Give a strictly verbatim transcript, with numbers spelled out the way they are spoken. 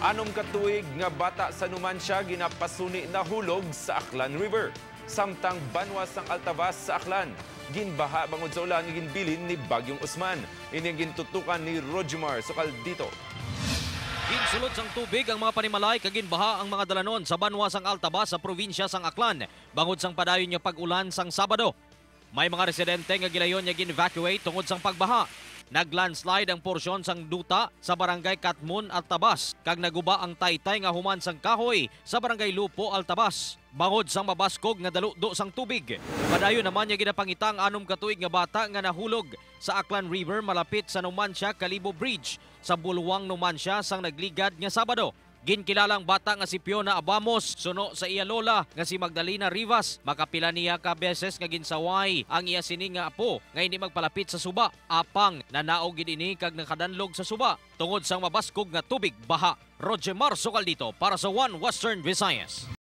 Anom ka tuig nga bata sa Numancia ginapasuni nahulog sa Aklan River. Samtang banwa sang Altavas sa Aklan, ginbaha bangod sa ulan nga ginbilin ni Bagyong Osman. Ini ang gintutukan ni Rojmar Sukaldito. Ginsulod sang tubig ang mga panimalay kag ginbaha ang mga dalanon sa banwa sang Altavas sa probinsya sang Aklan bangod sang padayon nga pag-ulan sang Sabado. May mga residente nga gilayon nga gin-evacuate tungod sang pagbaha. Nag-landslide ang porsyon sang duta sa barangay Katmon, Altavas, kag naguba ang taytay nga human sang kahoy sa barangay Lupo, Altavas, bangod sang mabaskog nga daludo sang tubig. Padayon naman nga ginapangita ang anom ka tuig nga bata nga nahulog sa Aklan River malapit sa Numancia Kalibo Bridge sa Bulwang, Numancia sang nagligad nga Sabado. Ginkilala ang bata nga si Fiona Abamos suno sa iya lola nga si Magdalena Rivas. Makapila niya ka beses nga ginsaway ang iya sini nga apo nga hindi magpalapit sa suba. Apang nanaog gid ini kag nakadanlog sa suba tungod sang mabaskog nga tubig baha. Roger Mar Sukaldito para sa One Western Visayas.